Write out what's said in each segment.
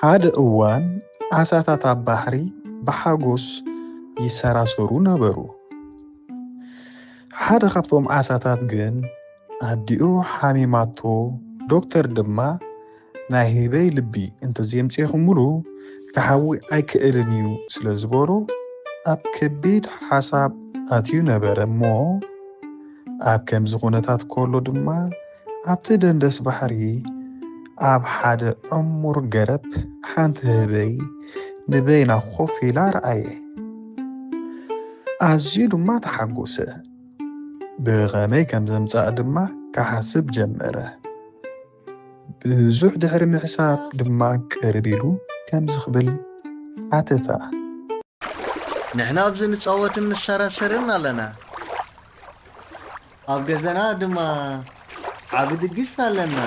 ሓደ እዋን ዓሳታት ኣብ ባሕሪ ብሓጎስ ይሰራሰሩ ነበሩ። ሓደ ካብቶም ዓሳታት ግን ኣዲኡ ሓሚማቶ፣ ዶክተር ድማ ናይ ህበይ ልቢ እንተዘየምጺእኹምሉ ክሓዊ ኣይክእልን እዩ ስለ ዝበሎ ኣብ ከቢድ ሓሳብ ኣትዩ ነበረ። እሞ ኣብ ከምዚ ኩነታት ከሎ ድማ ኣብቲ ደንደስ ባሕሪ ኣብ ሓደ ዕሙር ገረብ ሓንቲ ህበይ ንበይና ኮፍ ኢላ ረኣየ። ኣዝዩ ድማ ተሓጎሰ። ብኸመይ ከም ዘምጽኣ ድማ ክሓስብ ጀመረ። ብዙሕ ድሕሪ ምሕሳብ ድማ ቅርብ ኢሉ ከምዚ ክብል ሓተታ። ንሕና ኣብዚ ንጻወትን ንሰራሰርን ኣለና። ኣብ ገዛና ድማ ዓቢ ድግስ ኣለና።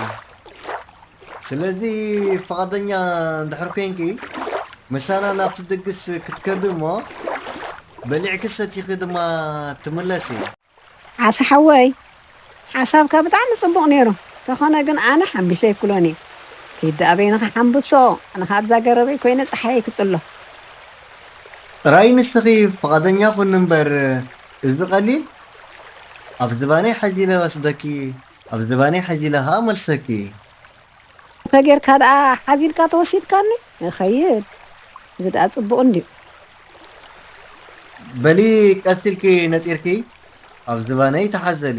ስለዚ ፍቓደኛ እንድሕር ኮንኪ፣ ምሳና ናብቲ ድግስ ክትከዲ እሞ፣ በሊዕኪ ሰቲኺ ድማ ትምለሲ። ዓሳ ሓወይ፣ ሓሳብካ ብጣዕሚ ጽቡቕ ነይሩ። እንተኾነ ግን ኣነ ሓምቢሰ ኣይኩሎን እየ። ከይዲ ኣበይ ንኽሓምብሶ፣ ኣነ ካብ እዛ ገረበይ ኮይነ ጸሓይ ኣይክጥሎ። ጥራይ ንስኺ ፍቓደኛ ኩኒ እምበር፣ እዚ ቀሊል? ኣብ ዝባነይ ሓዚለ ወስደኪ፣ ኣብ ዝባነይ ሓዚለ ኸኣ መልሰኪ። እንተ ጌርካ ደኣ ሓዚልካ ተወሲድካኒ፣ እኸይድ። እዚ ደኣ ጽቡቕ እንድዩ። በሊ ቀስ ኢልኪ ነጢርኪ፣ ኣብ ዝባነይ ተሓዘሊ።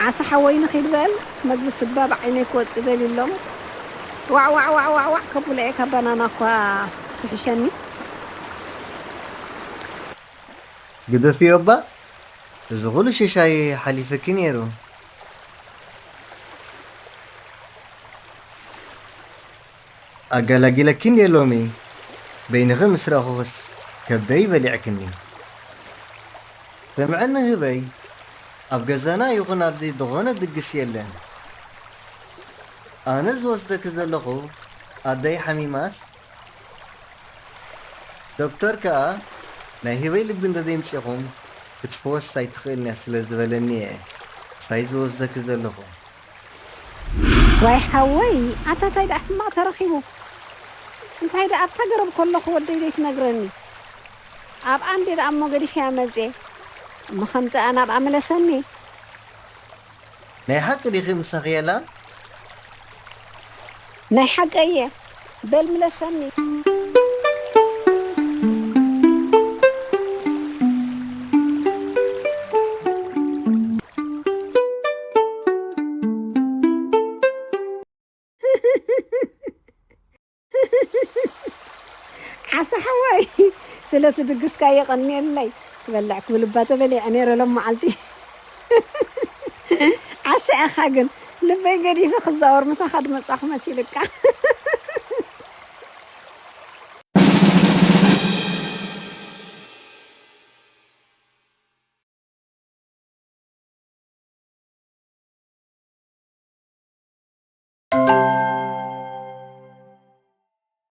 ዓሳ ሓወይ ንኺድ በል፣ መግቢ ስድባ ብዓይነይ ክወጽእ ደልዩ ኣሎ። ዋዕ፣ ዋዕ፣ ዋዕ፣ ዋዕ፣ ዋዕ ከብሎ እየ፣ ካብ ባናና እኳ ዝሕሸኒ። ግደፍዮ እባ፣ እዚ ኹሉ ሽሻይ ሓሊፍኪ ነይሩ። ኣገላጊለኪ እንድየ ሎሚ፣ በይንኺ ምስ ረኣኹኽስ ከብደይ በሊዕክኒ። ስምዕኒ ህበይ፣ ኣብ ገዛና ይኹን ኣብዚ ዝኾነ ድግስ የለን። ኣነ ዝወስደኪ ዘለኹ ኣደይ ሓሚማስ፣ ዶክተር ከኣ ናይ ህበይ ልቢ እንተዘይምጺኹም ክትፍወስ ኣይትኽእልን እያ ስለ ዝበለኒ እየ ምሳይ ዝወስደኪ ዘለኹ። ዋይ ሓወይ፣ ኣታ እንታይ ደኣ ሕማቕ ተረኺቡ? እንታይ ደኣ ኣብታ ገረብ ከለኹ ወደይ ዘይትነግረኒ? ኣብኣ እንዴ ደኣ እሞ ገዲፈያ መጽየ። እሞ ከምጽኣ ናብኣ ምለሰኒ። ናይ ሓቂ ዲኺ ምሳኺ የላን? ናይ ሓቂ እየ። በል ምለሰኒ። ዓሳ ሓወይ፣ ስለቲ ድግስካ የቐንየለይ። ክበልዕ ክብል እባ ተበሊዐ ነይረ ሎም መዓልቲ። ዓሻ ኢኻ ግን፣ ልበይ ገዲፈ ክዛወር ምሳኻ ድመጻኹ መሲልካ።